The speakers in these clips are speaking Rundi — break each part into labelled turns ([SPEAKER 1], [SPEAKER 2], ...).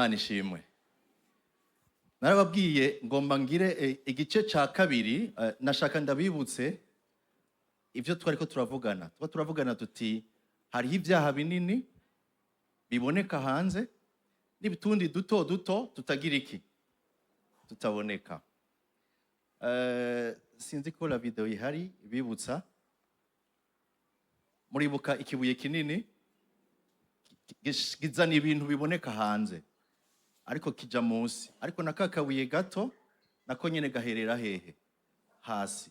[SPEAKER 1] Imana ishimwe. Narababwiye ngomba ngire igice ca kabiri. Nashaka ndabibutse ibyo twariko turavugana. Tuba turavugana tuti hariho ibyaha binini biboneka hanze n'ibitundi duto duto tutagira iki, tutaboneka. Sinzi ko la vidéo ihari ibibutsa. Muribuka ikibuye kinini kizana ibintu biboneka hanze, ariko kija munsi, ariko na ka kabuye gato nako nyene gaherera hehe? Hasi.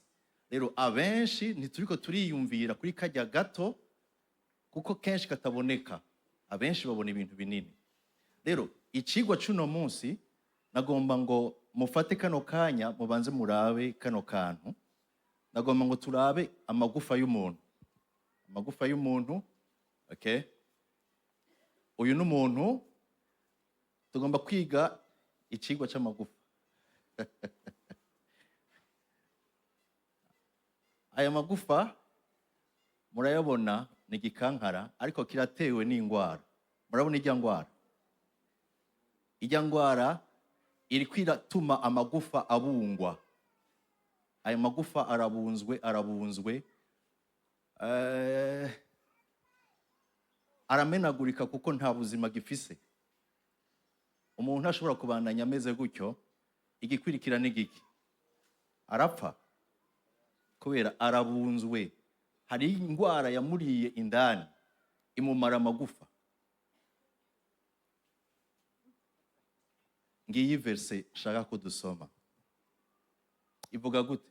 [SPEAKER 1] Rero abenshi ntituriko turiyumvira kuri kajya gato, kuko kenshi kataboneka. Abenshi babona ibintu binini. Rero icigwa c'uno munsi, nagomba ngo mufate kano kanya mubanze murabe kano kantu. Nagomba ngo turabe amagufa y'umuntu, amagufa y'umuntu. Okay, uyu ni umuntu. Tugomba kwiga icigwa c'amagufa. Aya magufa murayabona, ni igikankara, ariko kiratewe n'ingwara. Murabona ijya ngwara? Ijya ngwara iriko iratuma amagufa abungwa. Aya magufa arabunzwe, arabunzwe, aramenagurika kuko nta buzima gifise. Umuntu ashobora kubandanya ameze gutyo, igikwirikira ni giki? Arapfa, kubera arabunzwe. Hari indwara yamuriye indani, imumara amagufa. Ngiyi verset nshaka ko dusoma. Ivuga gute?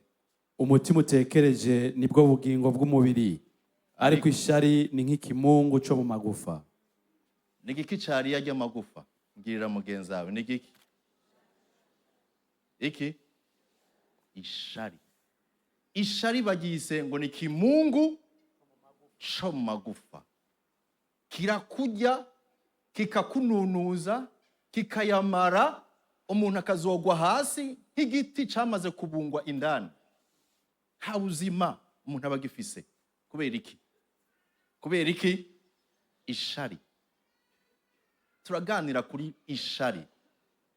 [SPEAKER 2] Umutima utekereje nibwo bugingo bw'umubiri, ariko ishari ni nk'ikimungu cyo mu magufa.
[SPEAKER 1] Ni igiki cariye ajya amagufa? Ngirira mugenzi wawe, ni igiki? Iki? Ishari. Ishari bagise ngo ni kimungu co mu magufa. Kirakurya, kikakununuza, kikayamara, umuntu akazogwa hasi nk'igiti camaze kubungwa indani. Nta buzima umuntu aba agifise. Kubera iki? Kubera iki? Ishari. Turaganira kuri ishari,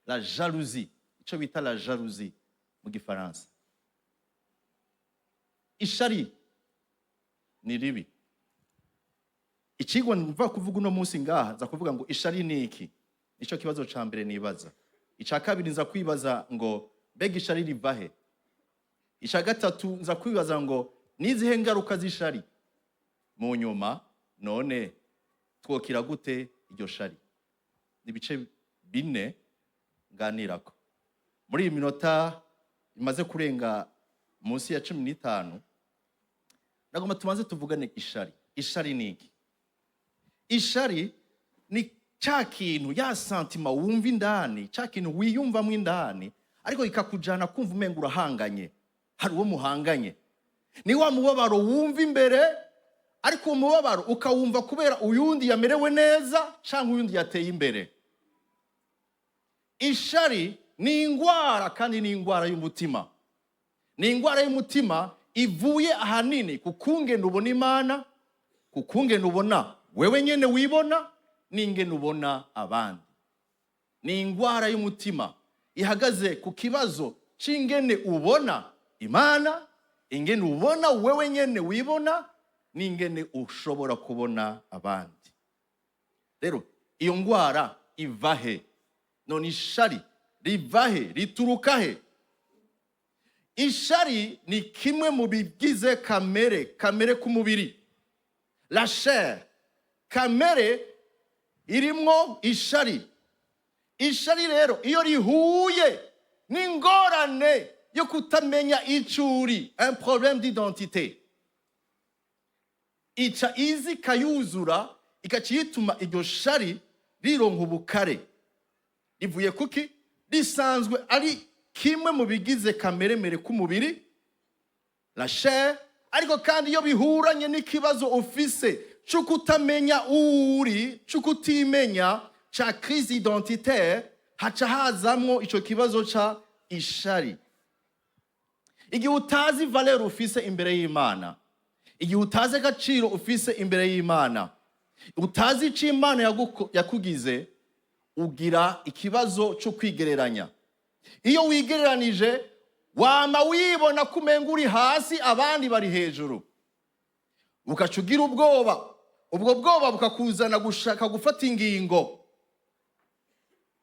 [SPEAKER 1] la jalousie, ico bita la jalousie mu Gifaransa. Ishari ni ribi. Icigwa mva kuvuga uno munsi ngaha, nza kuvuga ngo ishari ni iki? Nico kibazo ca mbere nibaza. Ica kabiri, nza kwibaza ngo mbega ishari riva he? Ica gatatu, nza kwibaza ngo nizihe ngaruka z'ishari? Mu nyuma, none twokira gute iryo shari? Ni ibice bine nganirako muri iyi minota imaze kurenga munsi ya 15. Nagomba tubanze tuvugane ishari. Ishari ni iki? Ishari ni cya kintu, ya sentiment wumva indani, cya kintu wiyumvamo indani, ariko kikakujana kumva umenga urahanganye, hari uwo muhanganye. Ni wa mubabaro wumva imbere, ariko uwo mubabaro ukawumva kubera uyundi yamerewe neza cyangwa uyundi yateye imbere. Ishari ni ingwara, kandi ni ingwara y'umutima. Ni ingwara y'umutima ivuye ahanini ku kungene ubona Imana, ku kungene ubona wewe nyene wibona, n'ingene ubona abandi. Ni ingwara y'umutima ihagaze ku kibazo c'ingene ubona Imana, ingene ubona wewe nyene wibona, n'ingene ushobora kubona abandi. Rero iyo ngwara iva he? None ishari riva he? Rituruka he? Ishari ni kimwe mu bigize kamere, kamere k'umubiri, la chair. Kamere irimwo ishari. Ishari rero iyo rihuye n'ingorane yo kutamenya icyo uri, un problème d'identité, ica izi ikayuzura, igaca yituma iryo shari rironka ubukare. Rivuye kuki? Risanzwe ari kimwe mu bigize kameremere k'umubiri, la chair, ariko kandi iyo bihuranye n'ikibazo ufise cyo kutamenya uri, cyo kutimenya, ca crise identitaire, haca hazamwo ico kibazo ca ishari. Igihe utazi valeur ufise imbere y'Imana, igihe utazi agaciro ufise imbere y'Imana, utazi ico Imana yakugize, Ugira ikibazo cyo kwigereranya. Iyo wigereranije, wama wibona ko umenga uri hasi, abandi bari hejuru, ugaca ugira ubwoba. Ubwo bwoba bukakuzana gushaka gufata ingingo.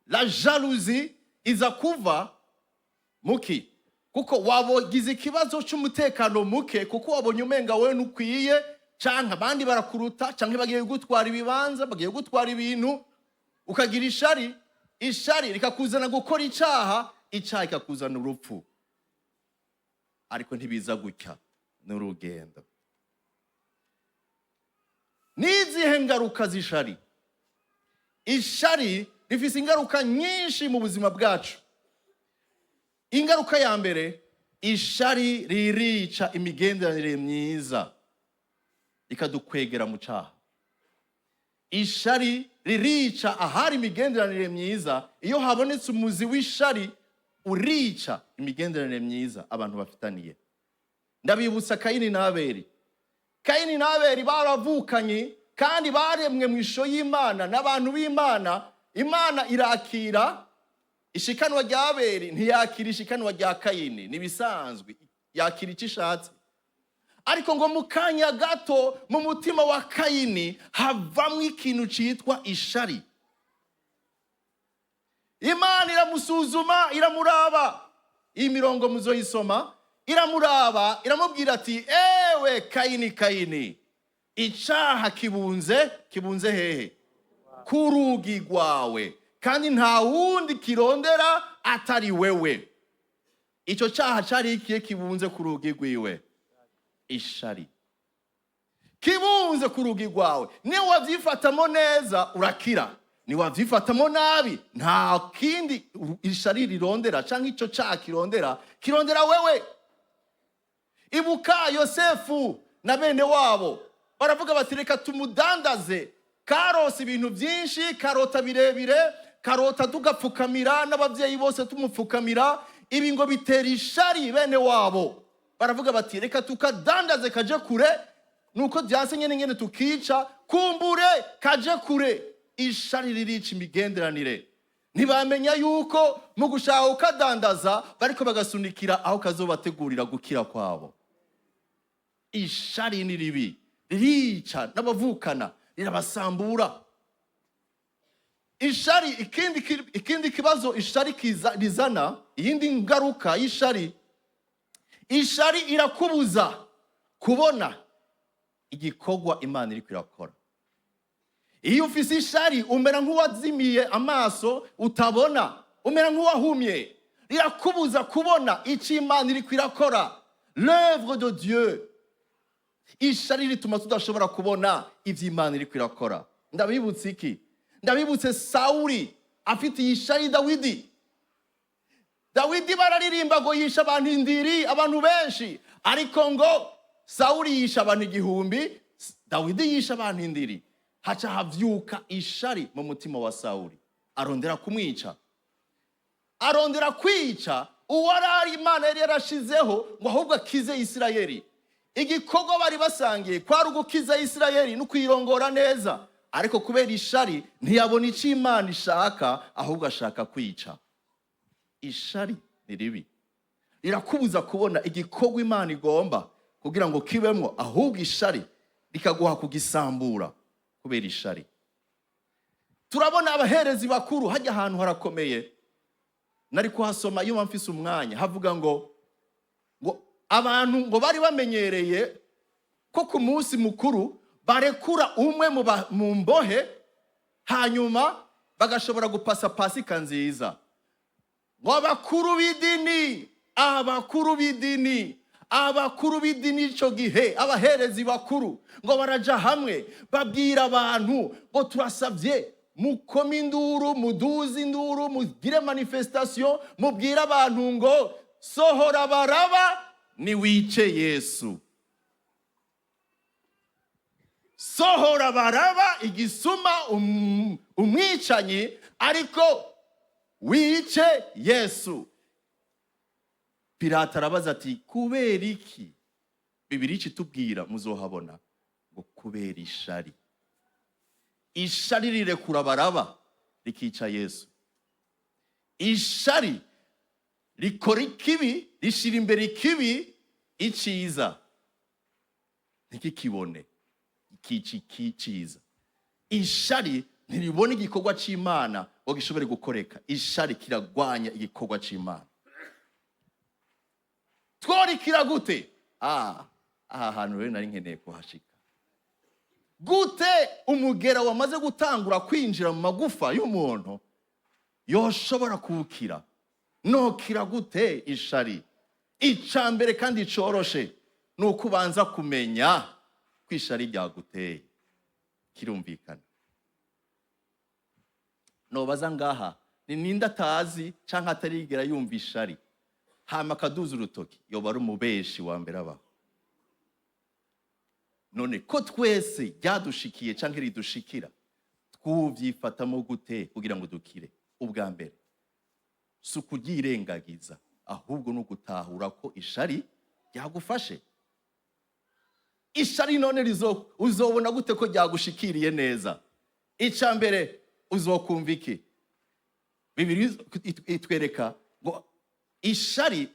[SPEAKER 1] La jalousie iza kuva muki? Kuko wabogize ikibazo cy'umutekano muke, kuko wabonye umenga wewe ntukwiye, canke abandi barakuruta, canke bagiye gutwara ibibanza, bagiye gutwara ibintu, ukagira ishari. Ishari rikakuzana gukora icaha, icaha kikakuzana urupfu. Ariko ntibiza gutya, n'urugendo. N'izihe ngaruka z'ishari? Ishari rifise ingaruka nyinshi mu buzima bwacu. Ingaruka ya mbere, ishari ririca imigenderanire myiza, rikadukwegera mu caha. Ishari ririca ahari imigenderanire myiza. Iyo habonetse umuzi w'ishari, urica imigenderanire myiza abantu bafitaniye. Ndabibutsa Kayini n'Abeli. Kayini n'Abeli baravukanye kandi baremwe mu ishusho y'Imana n'abantu b'Imana. Imana irakira ishikanwa rya Abeli, ntiyakira ishikanwa rya Kayini. Nibisanzwe, yakira icyo ishatse. Ariko ngo mu kanya gato, mu mutima wa Kayini havamwo ikintu citwa ishari. Imana iramusuzuma, iramuraba. Iyi mirongo muzoyisoma. Iramuraba, iramubwira ati: "Ewe Kayini, Kayini, icaha kibunze, kibunze hehe? Ku rugi rwawe, kandi nta wundi kirondera atari wewe." Ico caha cari ikihe kibunze ku rugi rwiwe? Ishari kibunze ku rugi rwawe. Niyo wavyifatamo neza, urakira. Niwavyifatamo nabi, nta kindi ishari rirondera canke ico caha kirondera, kirondera wewe. Ibuka Yosefu na bene wabo, baravuga bati: "Reka tumudandaze." Karose ibintu byinshi, karota birebire, karota tugapfukamira n'ababyeyi bose tumupfukamira. Ibi ngo bitera ishari bene wabo, baravuga bati: "Reka tukadandaze kaje kure, nuko byanse nyene nyene tukica, kumbure kaje kure." Ishari ririca imigenderanire. Ntibamenya yuko mu gushaka kukadandaza bariko bagasunikira aho kazobategurira gukira kwabo. Ishari ni ribi, ririca n'abavukana, rirabasambura. Ishari, ikindi kibazo ishari rizana, iyindi ngaruka y'ishari, ishari irakubuza kubona igikorwa Imana iriko irakora. Iyo ufise ishari, umera nk'uwazimiye amaso, utabona, umera nk'uwahumye. Rirakubuza kubona icyo Imana iriko irakora, l'œuvre de Dieu. Ishari rituma tudashobora kubona ivyo Imana iriko irakora. Ndabibutse iki? Ndabibutse Sawuli afitiye ishari Dawidi. Dawidi bararirimba ngo yishe abantu indiri, abantu benshi, ariko ngo Sawuli yishe abantu 1000, Dawidi yishe abantu indiri. Haca havyuka ishari mu mutima wa Sawuli, arondera kumwica, arondera kwica uwarari Imana yari yarashizeho ngo ahubwo akize Isirayeli. Igikorwa bari basangiye kwari ugukiza Isirayeli no kuyirongora neza, ariko kubera ishari ntiyabona icyo Imana ishaka, ahubwo ashaka kwica. Ishari ni ribi, rirakubuza kubona igikorwa Imana igomba kugira ngo kibemwo, ahubwo ishari rikaguha kugisambura. Kubera ishari, turabona abaherezi bakuru hajya ahantu harakomeye. Nari kuhasoma iyo mfise umwanya. Havuga ngo abantu ngo bari bamenyereye ko ku munsi mukuru barekura umwe mu mbohe, hanyuma bagashobora gupasa Pasika nziza. Ngo abakuru b'idini ico gihe, abaherezi bakuru, ngo baraja hamwe, babwira abantu ngo: "Turasavye mukome induru, muduze induru, mugire manifestation, mubwire abantu ngo sohora Baraba, niwice Yesu. Sohora Baraba, igisuma, umwicanyi, ariko wice Yesu." Pilato arabaza ati: "Kubera iki?" Bibiri itubwira, muzohabona, ngo kubera ishari. Ishari rirekura Baraba. rikica Yesu. Ishari rikora ikibi, rishira imbere ikibi, iciza ntikikibone, ikica ikiciza. Ishari ntiribona igikorwa c'Imana ngo gishobore gukoreka. Ishari kiragwanya igikorwa c'Imana. Tworikira gute? Aha hantu rero nari nkeneye kuhashika. Gute umugera wamaze gutangura kwinjira mu magufa y'umuntu yoshobora kuwukira? Nokira gute ishari? Ica mbere kandi coroshe ni uko ubanza kumenya ko ishari ryaguteye. Kirumvikana. Nobaza ngaha, ni ninde atazi canke atarigera yumva ishari, hama akaduza urutoki? Yoba ari umubeshi wa mbere abaho. None ko twese ryadushikiye canke ridushikira, twuvyifatamo gute kugira ngo dukire? Ubwa mbere si ukuryirengagiza, ahubwo ni ugutahura ko ishari ryagufashe. Ishari none uzobona gute ko ryagushikiriye neza? Ica mbere, uzokumva iki? Bibiri itwereka ngo ishari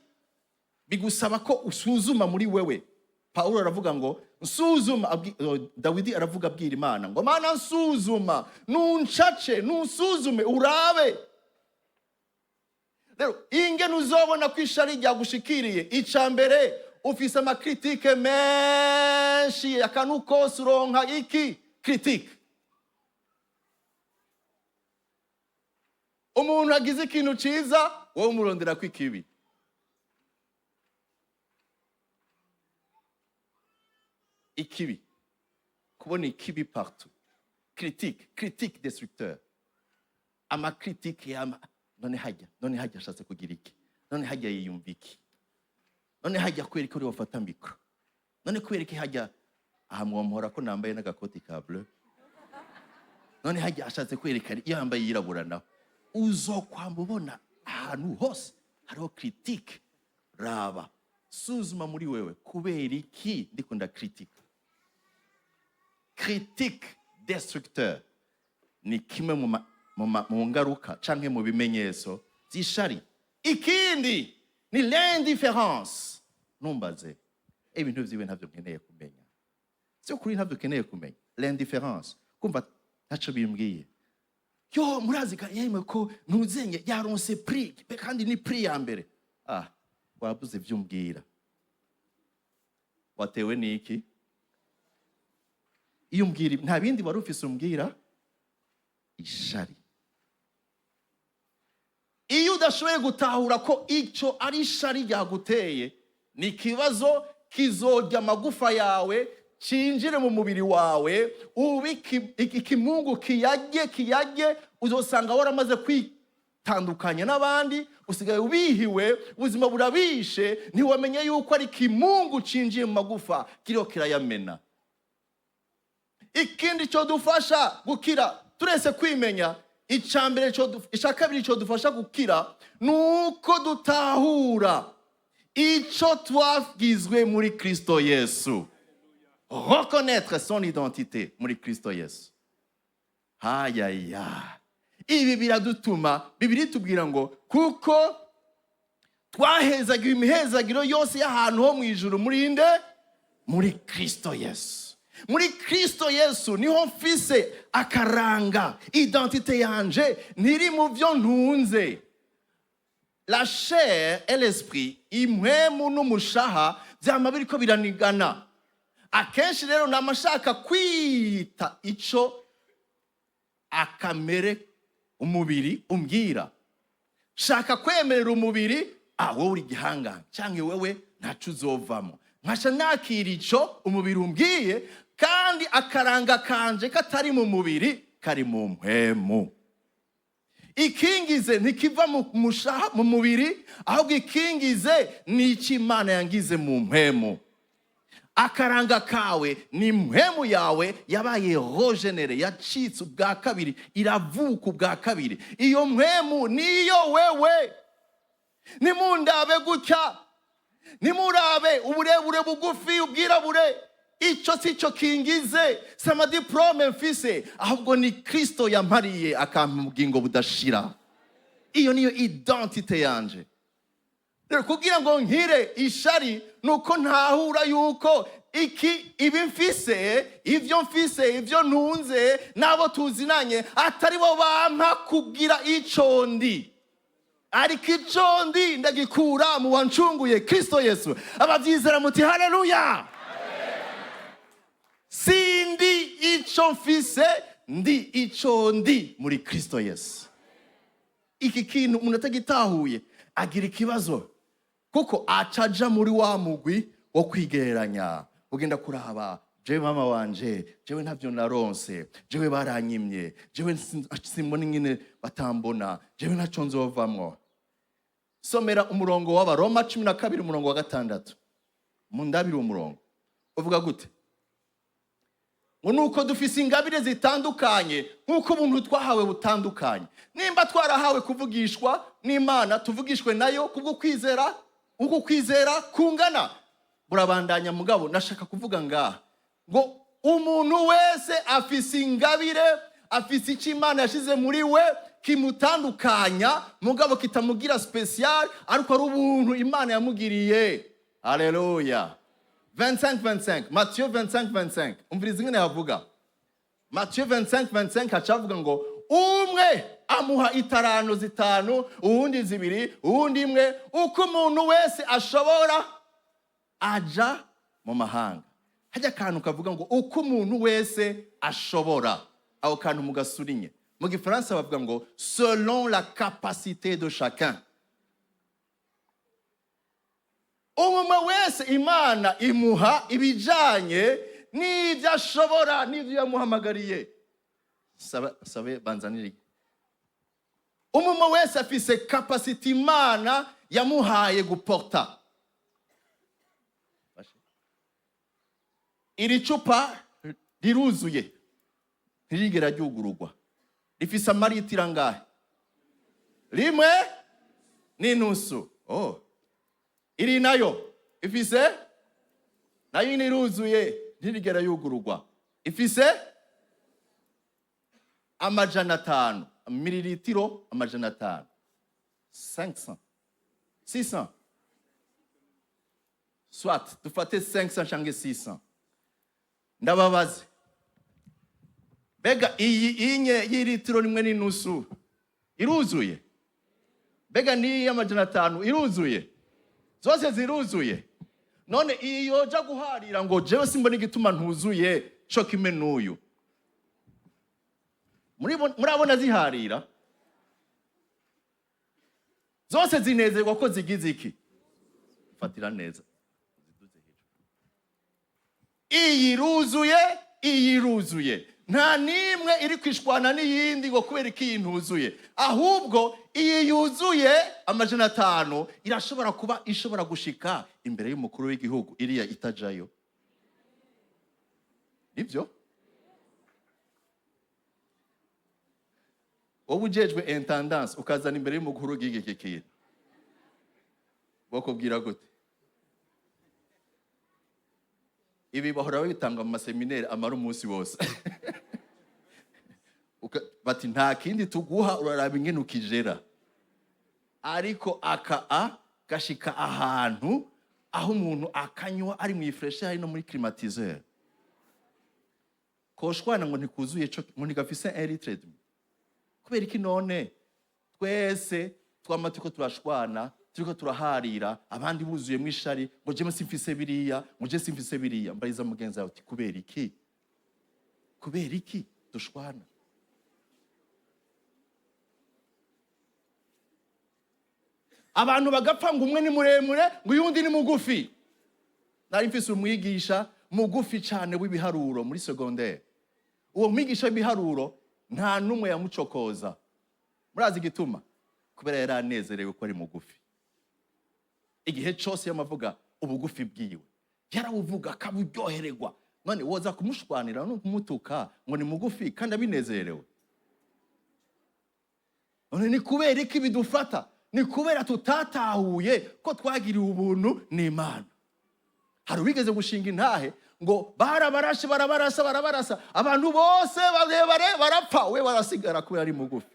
[SPEAKER 1] bigusaba ko usuzuma muri wewe. Pawulo aravuga ngo nsuzuma, Dawidi aravuga abwira Imana ngo: "Mana, nsuzuma, nuncace, nunsuzume, urabe." Rero ingene uzobona ko ishari ryagushikiriye: ica mbere, ufise ama critiques menshi. Akantu kose uronka iki? Critique. Umuntu agize ikintu ciza, wowe umurondera ko ikibi. Ikibi, kubona ikibi partout, critique, critique destructeur, ama critiques yama: none hajya, none hajya ashatse kugira iki? None hajya yiyumva iki? None hajya kubera ko wafata micro? None kubera iki hajya aha mwomuhora ko nambaye n'agakoti ka bleu? None hajya ashatse kwerekana iyo yambaye yirabura? Naho uzokwamba ubona ahantu hose hariho critique. Raba, suzuma muri wewe: kubera iki ndiko ndakritika? Critique destructeur ni kimwe mu ngaruka canke mu bimenyetso vy'ishari. Ikindi ni l'indifférence. Ntumbaze ibintu vyiwe, ntavyo nkeneye kumenya. Vyo kuri ntavyo ukeneye kumenya. L'indifférence, kumva ntaco bimbwiye. Yo murazi ka yemwe ko ntuzenye yaronse prix, kandi ni prix ya mbere. Ah, wabuze ivyo umbwira. Watewe n'iki? Iyo umbwira, nta bindi wari ufise umbwira. Ishari. Iyo udashoboye gutahura ko icyo ari ishari ryaguteye, ni ikibazo kizorya amagufa yawe, cinjire mu mubiri wawe, ube ikimungu kiyarye, kiyarye. Uzosanga waramaze kwitandukanya n'abandi, usigaye ubihiwe, ubuzima burabishe, ntiwamenye yuko ari ikimungu cinjiye mu magufa kiriho kirayamena. Ikindi cyo dufasha gukira, turese kwimenya, icya mbere, icya kabiri cyo dufasha gukira ni uko dutahura icyo twagizwe muri Kristo Yesu, reconnaître son identité muri Kristo Yesu. Hayaya, ibi biradutuma Bibiri tubwira ngo kuko twahezagiwe imihezagiro yose y'ahantu ho mu ijuru muri nde? Muri Kristo Yesu. Muri Kristo Yesu niho mfise akaranga. Identité yanje ntiri mu byo ntunze. La chair et l'esprit, impwemu n'umushaha, byama biriko biranigana akenshi. Rero nama nshaka kwita ico akamere umubiri umbwira, shaka kwemerera umubiri: "Ah, wowe uri igihangange", cyangwa "wewe ntaco uzovamo". Nkaca nakira ico umubiri umbwiye, kandi akaranga kanje katari mu mubiri, kari mu mpwemu. Ikingize ntikiva mu mushaha, mu mubiri, ahubwo ikingize ni icyo Imana yangize mu mpwemu. Akaranga kawe ni mpwemu yawe yabaye régénérée, yacitse ubwa kabiri, iravuka ubwa kabiri. Iyo mpwemu niyo wewe. Nimundabe gutya, nimurabe uburebure, bugufi, ubwirabure. Icyo si cyo kingize, si ama diplômes mfise, ahubwo ni Kristo yampariye akampa ubugingo budashira. Iyo niyo identité yanje. Rero kugira ngo nkire ishari, nuko ntahura yuko iki ibi mfise, ibyo mfise, ibyo ntunze n'abo tuzinanye atari bo bampa kugira ico ndi, ariko ico ndi ndagikura mu wancunguye, Kristo Yesu. Abavyizera muti haleluya. Sindi ico mfise, ndi ico ndi muri Kristo Yesu. Iki kintu umuntu atagitahuye agira ikibazo, kuko acaja muri wa mugwi wo kwigereranya, ugenda kuraba: jewe mama wanje, jewe ntavyo naronse, jewe baranyimye, jewe simbona ingene batambona, jewe ntaco nzovamwo. Somera umurongo w'Abaroma 12 umurongo wa 6. Mundabire uwo murongo uvuga gute? Ngo nuko dufise ingabire zitandukanye nk'uko ubuntu twahawe butandukanye. Nimba twarahawe kuvugishwa n'Imana, tuvugishwe nayo kubwo kwizera, uko kwizera kungana. Burabandanya, mugabo nashaka kuvuga ngaha ngo umuntu wese afise ingabire, afise icyo Imana yashize muri we kimutandukanya, mugabo kitamugira spécial, ariko ari ubuntu Imana yamugiriye. Haleluya. 25 25, Matthieu 25 25. Umviriza ingene havuga Matthieu 25 25. Hacavuga ngo umwe amuha itarano 5, uwundi 2, uwundi 1, uko umuntu wese ashobora, aja mu mahanga. Hajya akantu kavuga ngo uko umuntu wese ashobora, ako kantu mugasurinye. Mu Gifaransa bavuga ngo selon la capacité de chacun. Umwe wese Imana imuha ibijanye n'ibyo ashobora n'ibyo yamuhamagariye. Sabe banzanire. Umwe wese afise capacité Imana yamuhaye guporta. Iri cupa riruzuye, ntirigera ryugururwa. Rifise amaritiro angahe? 1.5. Oh. Iri nayo ifise, nayo nyine iruzuye, ntirigera yugururwa, ifise 500, mililitiro 500, 500, 600, soit dufate 500 cyangwa 600. Ndababaze, mbega iyi inye y'iritiro 1.5 iruzuye? Mbega n'iyi y'500 iruzuye? Zose ziruzuye. None iyi yoja guharira ngo jewe simbona igituma ntuzuye co kimwe n'uyu? Murabona ziharira? Zose zinezerwa ko zigize iki? Fatira neza. Iyi iruzuye, iyi iruzuye, nta n'imwe iri kwishwana n'iyindi ngo kubera ko iyi ntuzuye. Ahubwo iyi yuzuye 500 irashobora kuba ishobora gushika imbere y'umukuru w'igihugu, iriya itajayo. Nibyo, wowe ujejwe intendance ukazana imbere y'umukuru w'igihugu iki kintu, bakubwira gute? Ibi bahora babitanga mu ma séminaires amara umunsi wose. Bati nta kindi tuguha, uraraba ingene ukijera. Ariko aka a gashika ahantu aho umuntu akanywa ari mu i fraîcheur, ari no muri climatiseur. Koshwana ngo ntikuzuye co, ngo ntigafise 1,5 litre? Kubera iki none twese twama turiko turashwana, turiko turaharira, abandi buzuyemo ishari ngo jewe simfise biriya, ngo je simfise biriya? Mbariza mugenzi wawe uti kubera iki? Kubera iki dushwana? Abantu bagapfa ngo umwe ni muremure, ngo uyundi ni mugufi. Nari mfise umwigisha mugufi cyane w'ibiharuro muri secondaire. Uwo mwigisha w'ibiharuro nta n'umwe yamucokoza. Murazi igituma? Kubera yari anezerewe ko ari mugufi. Igihe cyose yamavuga ubugufi bwiwe, yarawuvuga akaburyohererwa. None woza kumushwanira no kumutuka ngo ni mugufi kandi abinezerewe? None ni kubera iki bidufata? Ni kubera tutatahuye ko twagiriwe ubuntu n'Imana. Hari uwigeze gushinga intahe Ngo barabarashe, barabarasa, barabarasa, abantu bose barebare barapfa, we barasigara kubera ari mugufi.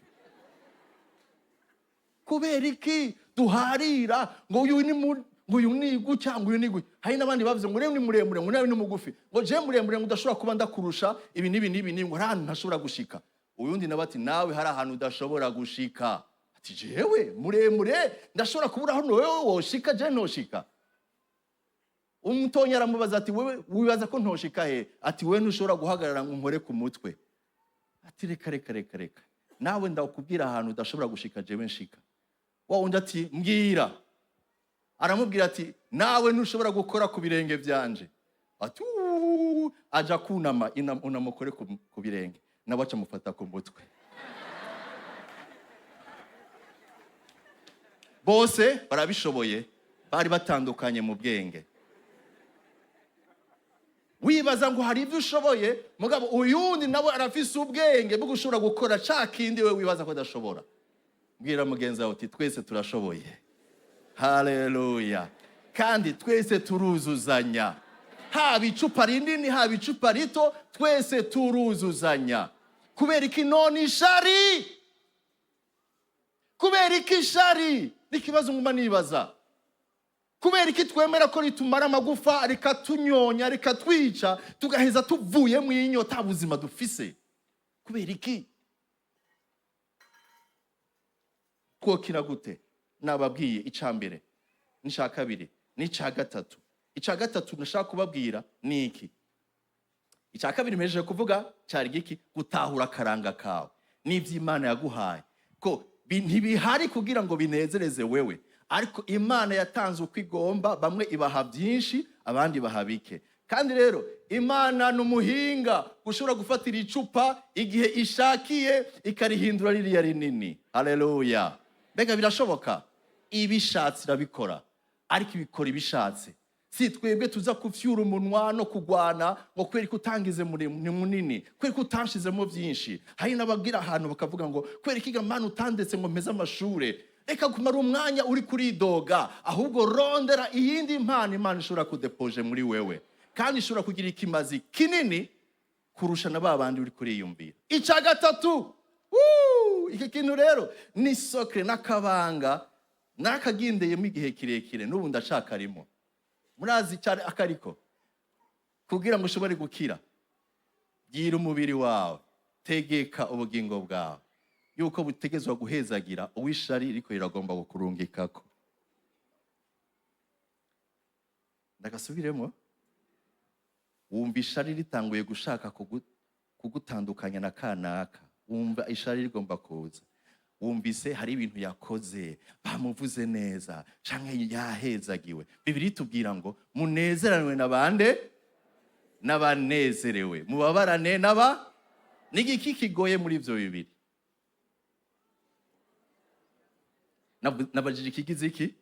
[SPEAKER 1] Kubera iki duharira ngo uyu ni ngo uyu ni gutya, ngo uyu ni gutya? Hari n'abandi bavuze ngo ni muremure, ngo nawe ni mugufi, ngo je muremure, ngo udashobora kuba ndakurusha ibi n'ibi n'ibi n'ibi, ngo hari ahantu ntashobora gushika. Uyundi nawe ati: "Nawe hari ahantu udashobora gushika." Ati: "Jewe muremure ndashobora kubura aho wewe woshika, je ntoshika." Umutonya aramubaza ati: "Wewe wibaza ko ntoshika he?" Ati: "Wewe ntushobora guhagarara ngo nkore ku mutwe." Ati: "Reka, reka, reka, reka, nawe ndakubwira ahantu udashobora gushika jewe nshika." Wa wundi ati: "Mbwira." Aramubwira ati: "Nawe ntushobora gukora ku birenge byanje." Ati: "Uuu." Aja kunama, unamukore ku birenge, nawe aca amufata ku mutwe. Bose barabishoboye, bari batandukanye mu bwenge. Wibaza ngo hari ibyo ushoboye, mugabo uyundi nawe arafise ubwenge bwo gushobora gukora ca kindi we wibaza ko adashobora. Mbwira mugenzi wawe uti: "Twese turashoboye." Haleluya! Kandi twese turuzuzanya, haba icupa rinini, haba icupa rito, twese turuzuzanya. Kubera iki none ishari? Kubera iki ishari? N'ikibazo nguma nibaza. Kubera iki twemera ko ritumara amagufa, rikatunyonya, rikatwica, tugaheza tuvuye mu inyota, buzima dufise? Kubera iki? Twokira gute? Nababwiye icya mbere n'icya kabiri n'icya gatatu. Icya gatatu nashaka kubabwira ni iki. Icya kabiri mpejeje kuvuga cyari giki? Gutahura akaranga kawe n'iby'Imana yaguhaye, ko ntibihari kugira ngo binezereze wewe, ariko Imana yatanze uko igomba. Bamwe ibaha byinshi, abandi ibaha bike. Kandi rero Imana ni umuhinga ushobora gufatira icupa igihe ishakiye, ikarihindura ririya rinini. Haleluya! Mbega birashoboka? Ibishatse irabikora, ariko ibikora ibishatse. Si twebwe tuza kufyura umunwa no kugwana ngo kubera ko utangize ni munini, kubera ko utanshizemo byinshi. Hari n'abagira ahantu bakavuga ngo kubera ko Mana utandetse ngo mpeze amashure. Reka kumara umwanya uri kuridoga, ahubwo rondera iyindi mpano Imana ishobora kudepoje muri wewe, kandi ishobora kugira ikimazi kinini kurusha na ba bandi uri kuriyumvira. Icya gatatu, iki kintu rero ni secret n'akabanga nakagendeyemo igihe kirekire, n'ubu ndacakarimo. Murazi cyane akariko. Kugira ngo ushobore gukira, bwira umubiri wawe, tegeka ubugingo bwawe yuko butegezwa guhezagira uwishari riko riragomba kukurungikako. Ndagasubiremo. Wumva ishari ritanguye gushaka kugutandukanya na kanaka, wumva ishari rigomba kuza, wumvise hari ibintu yakoze, bamuvuze neza canke yahezagiwe. Bibiri itubwira ngo munezeranwe na bande? N'abanezerewe, mubabarane n'aba. N'igiki kigoye muri ivyo bibiri? Nabajije ikigize iki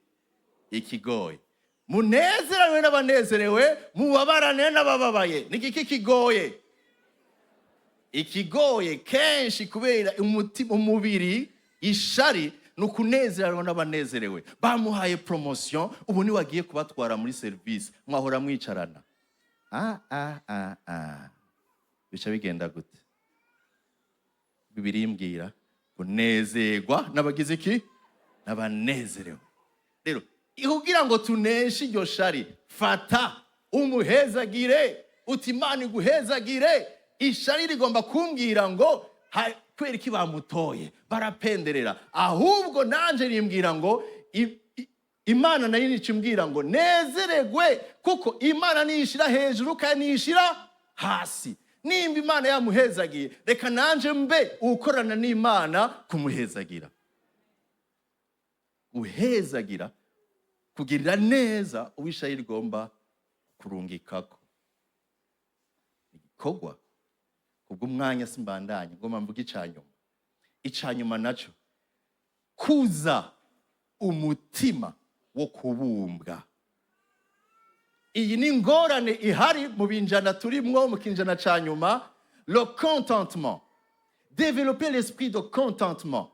[SPEAKER 1] ikigoye. Munezeranwe n'abanezerewe, mubabarane n'abababaye. N'igiki kigoye? Ikigoye kenshi, kubera umubiri, ishari, ni ukunezeranwa n'abanezerewe. Bamuhaye promotion, ubu niwe agiye kubatwara muri service, mwahora mwicarana. Ah, ah, ah, ah. Bica bigenda gute? Bibiri imbwira kunezerwa n'abagize iki? N'abanezerewe. Rero kugira ngo tuneshe iryo shari, fata umuhezagire, uti: "Imana iguhezagire." Ishari rigomba kumbwira ngo kubera iki bamutoye, barapenderera. Ahubwo nanje rimbwira ngo Imana nayo nica imbwira ngo nezeregwe, kuko Imana niyishira hejuru kandi niyishira hasi. Nimba Imana yamuhezagiye, reka nanje mbe ukorana n'Imana kumuhezagira. Guhezagira, kugirira neza uwishaye rigomba kurungikako, igikorwa. Kubw'umwanya simbandanye, ngomba mvuge icanyuma. Icanyuma naco, kuza umutima wo kubumbwa. Iyi ni ingorane ihari mu binjana turimwo, mu kinjana ca nyuma. Le contentement, développer l'esprit de contentement.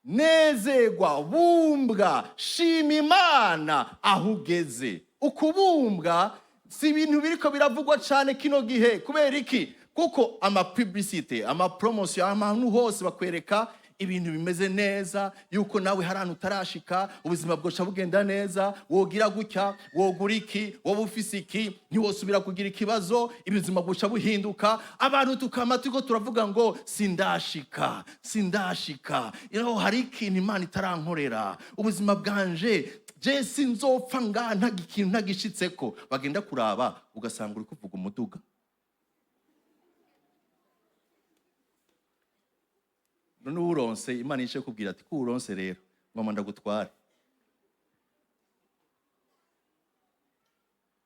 [SPEAKER 1] Nezerwa, bumbwa, shima Imana aho ugeze. Ukubumbwa Si ibintu biriko biravugwa cyane kino gihe. Kubera iki? Kuko ama publicité, ama promotion, ahantu hose bakwereka ibintu bimeze neza, yuko nawe hari ahantu utarashika, ubuzima bwoca bugenda neza, wogira gutya, wogura iki, woba ufise iki, ntiwosubira kugira ikibazo, ubuzima bwoca buhinduka. Abantu tukama turiko turavuga ngo sindashika, sindashika, hari ikintu Imana itarankorera, ubuzima bwanje je sinzopfa ngaha nta ikintu ntagishitseko. Bagenda kuraba ugasanga uri kuvuga umuduga. None uwuronse, Imana ice kubwira ati ko uwuronse rero ngoma ndagutware.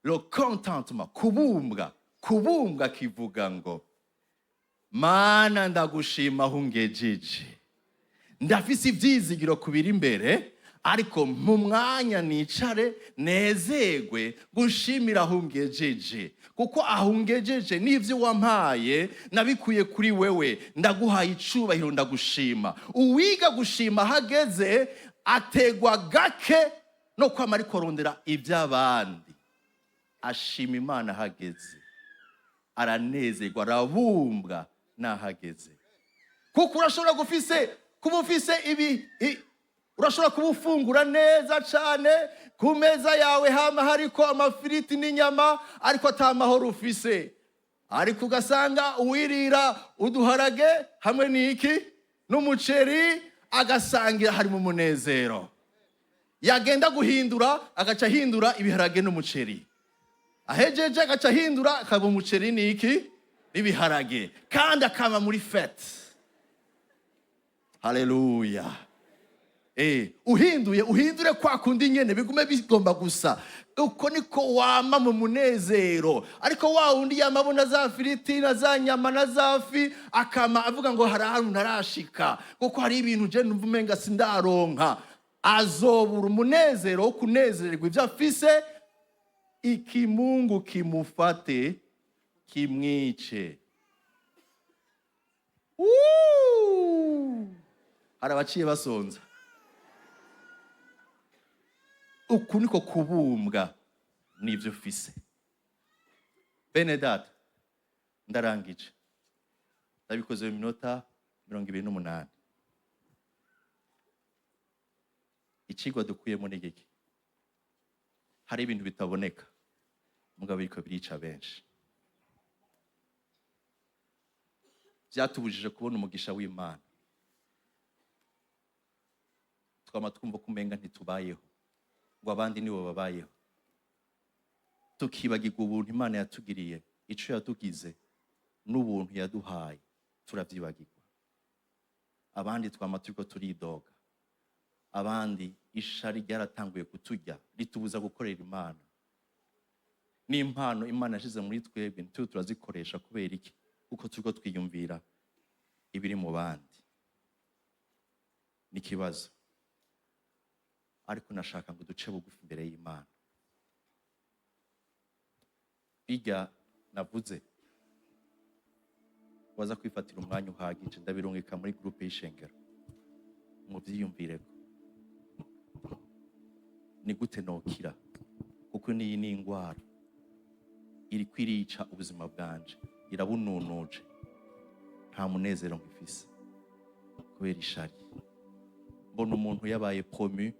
[SPEAKER 1] Le contentement, kubumbwa, kubumbwa kivuga ngo Mana ndagushima aho ungejeje, ndafise ivyizigiro kubiri imbere, ariko mu mwanya nicare nezerwe gushimira aho ungejeje, kuko aho ungejeje n'ivyo wampaye nabikuye kuri wewe, ndaguhaye icubahiro, ndagushima. Uwiga gushima ahageze ategwa gake no kwama ariko arondera ivy'abandi. Ashima Imana ahageze, aranezerwa, arabumbwa n'ahageze. Kuko urashobora gufise kuba ufise ibi urashobora kuba ufungura neza cane, ku meza yawe hama hariko amafiriti n'inyama, ariko ata mahoro ufise. Ariko ugasanga uwirira uduharage hamwe n'iki n'umuceri, agasangira harimo umunezero. Yagenda guhindura agaca ahindura ibiharage n'umuceri, ahejeje agaca ahindura akaba umuceri n'iki n'ibiharage, kandi akaba muri fete. Haleluya. Uhinduye uhindure kwa kundi nyene bigume bigomba gusa, uko niko wama mu munezero. Ariko wa wundi yama abona za firiti na za nyama na za fi, akama avuga ngo hari ahantu ntarashika, kuko hari ibintu je numva umenga sindaronka, azobura umunezero wo kunezererwa ivyo afise. Ikimungu kimufate kimwice. Hari abaciye basonza. Uku niko kubumbwa n'ivyo ufise. Bene data, ndarangije, ndabikoze mu minota 28. Icigwa dukuyemo ni giki? Hari ibintu bitaboneka mugabo biriko birica benshi, vyatubujije kubona umugisha w'Imana. Twama twumva ko umenga ntitubayeho, ngo abandi nibo babayeho, tukibagirwa ubuntu Imana yatugiriye, ico yatugize n'ubuntu yaduhaye, turavyibagirwa. Abandi twama turiko turidoga, abandi ishari ryaratanguye kuturya ritubuza gukorera Imana. N'impano Imana yashize muri twebwe ntitube turazikoresha. Kubera iki? Kuko turiko twiyumvira ibiri mu bandi. N'ikibazo. Ariko nashaka ngo duce bugufi imbere y'Imana. Bijya navuze, waza kwifatira umwanya uhagije, ndabirungika muri groupe y'ishengero muvyiyumvireko. Ni gute nokira? Kuko niyi ni ingwara iriko irica ubuzima bwanje, irabununuje, nta munezero nkifise kubera ishari. Mbona umuntu yabaye promu,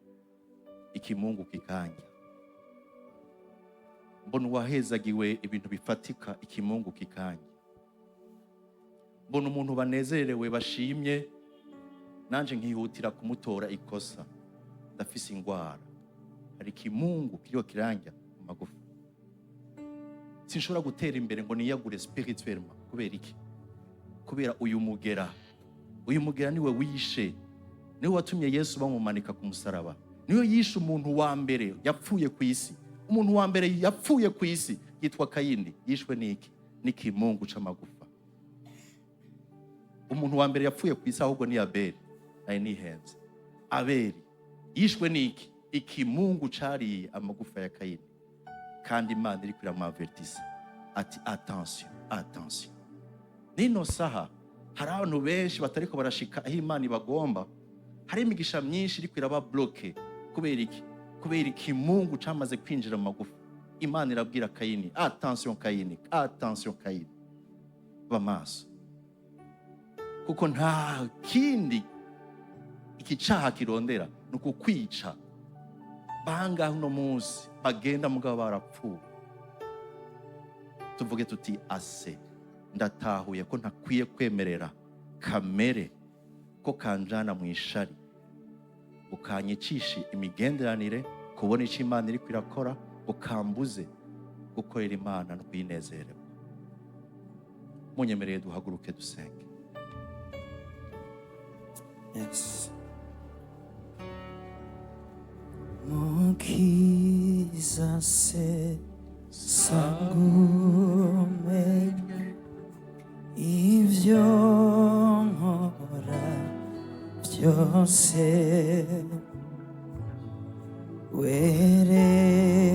[SPEAKER 1] ikimungu kikanja. Mbona uwahezagiwe ibintu bifatika, ikimungu kikanja. Mbona umuntu banezerewe bashimye, nanje nkihutira kumutora ikosa. Ndafise ingwara, hari ikimungu kiriho kiranja mu magufa. Sinshobora gutera imbere ngo niyagure spirituellement. Kubera iki? Kubera uyu mugera. Uyu mugera niwe wishe, niwe watumye Yesu bamumanika ku musaraba, niwe yishe umuntu wa mbere yapfuye ku isi. Umuntu wa mbere yapfuye ku isi yitwa Kayini. Yishwe n'iki? N'ikimungu c'amagufa. Umuntu wa mbere yapfuye ku isi ahubwo ni Abeli, naye nihenze. Abeli yishwe n'iki? Ikimungu cariye amagufa ya Kayini. Kandi Imana iriko iramwavertisa ati attention, attention. Nino saha hari abantu benshi batariko barashika aho Imana ibagomba. Hari imigisha myinshi iriko iraba bloqué. Kubera iki? Kubera ikimungu camaze kwinjira mu magufa. Imana irabwira Kayini: "Attention Kayini, attention Kayini, ba maso, kuko nta kindi iki caha kirondera ni ukukwica." Bangahe uno munsi bagenda mugabo barapfuye? Tuvuge tuti: "Ase, ndatahuye ko ntakwiye kwemerera kamere ko kanjana mu ishari, ukanyicisha imigenderanire, kubona icyo Imana iriko irakora, ukambuze gukorera Imana no kuyinezererwa." Munyemereye duhaguruke dusenge.
[SPEAKER 3] Yes. Mukiza se sangumenye ivyo nkora byose,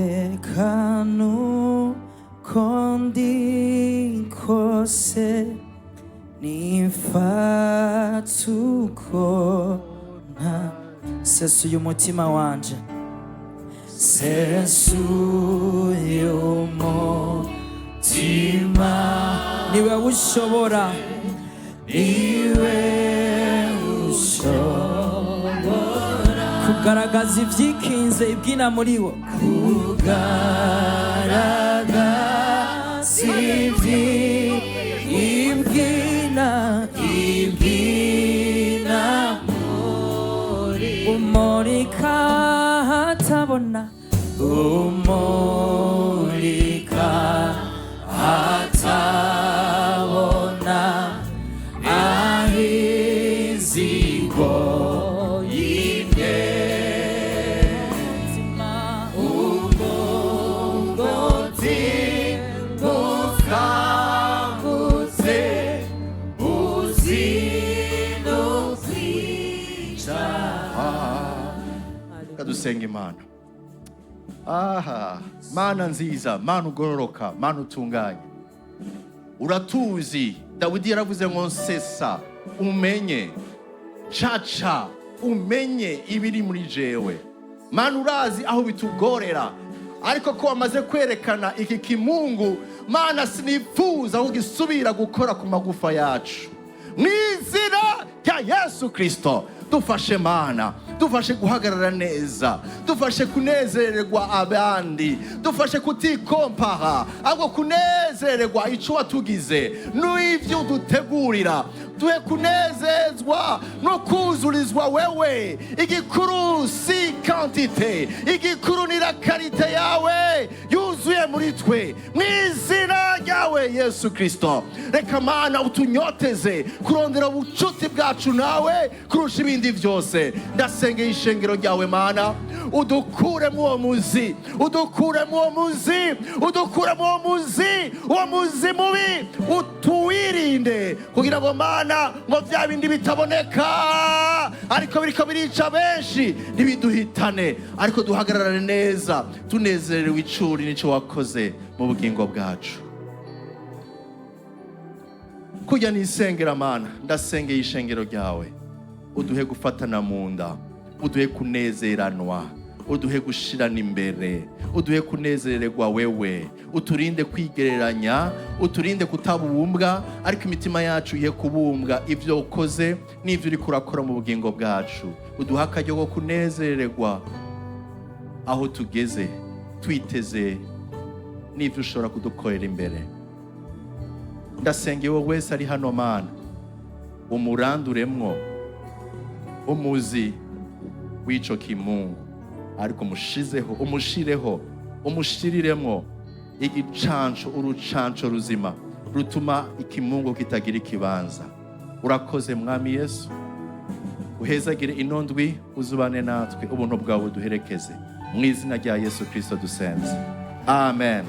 [SPEAKER 3] werekana uko ndi kose, nifata uko nta sesuye umutima wanje, sesuye umutima. Niwe ushobora, niwe ushobora kugaragaza ibyikinze, ibyina muri wo, kugaragaza ibyina, ibyina muri, umurika hatabona, umurika hatabona, ahizigo yimye umugozi mukangutse uzinukwica.
[SPEAKER 1] Reka dusenga Imana. Aha, Mana nziza, Mana ugororoka, Mana utunganye, uratuzi. Dawidi yaravuze ngo: "Nsesa umenye, caca umenye ibiri muri jewe." Mana, urazi aho bitugorera, ariko ko wamaze kwerekana iki kimungu, Mana, sinifuza ko gisubira gukora ku magufa yacu. Mu izina rya Yesu Kirisito, dufashe Mana, dufashe guhagarara neza, dufashe kunezererwa abandi, dufashe kutikompaha, ahubwo kunezererwa icyo watugize n'ibyo udutegurira. Duhe kunezezwa no kuzurizwa wewe. Igikuru si quantité, igikuru ni la qualité yawe yuzuye muri twe. Mu izina ryawe Yesu Kirisito, reka Mana utunyoteze kurondera ubucuti bwacu nawe kurusha ibindi byose. Ndasengeye ishengero ryawe, Mana, udukuremo uwo muzi, udukuremo uwo muzi, udukuremo uwo muzi, uwo muzi mubi utuwirinde, kugira ngo Mana, ngo bya bindi bitaboneka ariko biriko birica benshi ntibiduhitane, ariko duhagararane neza tunezerewe icuri n'icyo wakoze mu bugingo bwacu. Kujya nisengera, Mana, ndasengeye ishengero ryawe, uduhe gufatana mu nda, uduhe kunezeranwa, uduhe gushirana imbere, uduhe kunezererwa wewe, uturinde kwigereranya, uturinde kutabumbwa, ariko imitima yacu ye kubumbwa ibyo ukoze n'ibyo uriko urakora mu bugingo bwacu. Uduhe akaryo ko kunezererwa aho tugeze, twiteze n'ibyo ushobora kudukorera imbere. Ndasengeye wowe wese ari hano, Mana, umuranduremwo umuzi w'ico kimungu, ariko umushizeho, umushireho, umushiriremwo igicanco, urucanco ruzima rutuma ikimungu kitagira ikibanza. Urakoze Mwami Yesu, uhezagire ino ndwi, uzubane natwe, ubuntu bwawe buduherekeze. Mu izina rya Yesu Kristo dusenze, amen.